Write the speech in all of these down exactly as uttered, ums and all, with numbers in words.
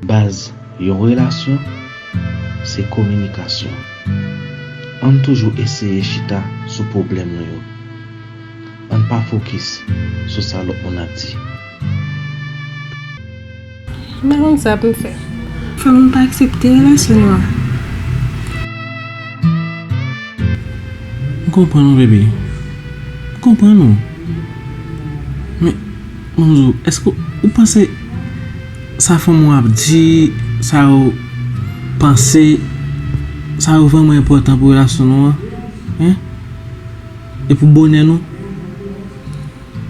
Baz yon relasyon, se kominikasyon. Ann toujou eseye chita sou pwoblèm nou yo. Ann pa fokis sou sa lòt moun ap di. M pa konn sa pou m fè. Fò m pa aksepte relasyon nou an. M konprann ou, bebe. M konprann ou. Men, ban m di w, èske ou panse sa fanm ou ap di, sa yo panse, sa yo vrèman enpòtan pou relasyon nou an? Hein? E pou bonè nou?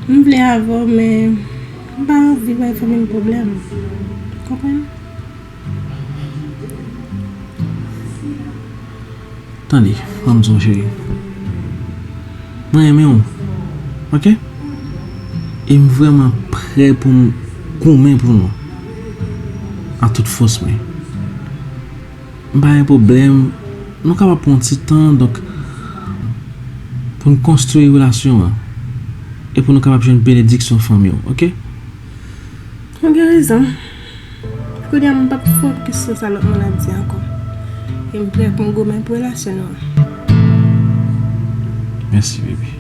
M vle avè w, men m pa anvi bay fanmi m pwoblèm. Konprann? Tande, ban m di w, cheri. Mwen renmen w, oke? E m vrèman prè pou m goumen pou nou a tout fòs mwen. M pa gen pwoblèm. Nou kapab pran yon ti tan, donk, pou n konstwi relasyon an. E pou nou kapab jwenn benediksyon fanmi w, oke? Ou gen rezon. Kounye a m p ap fokis sou sa lòt moun ap di ankò. E m prè pou m goumen pou relasyon nou an. Mèsi, bebe.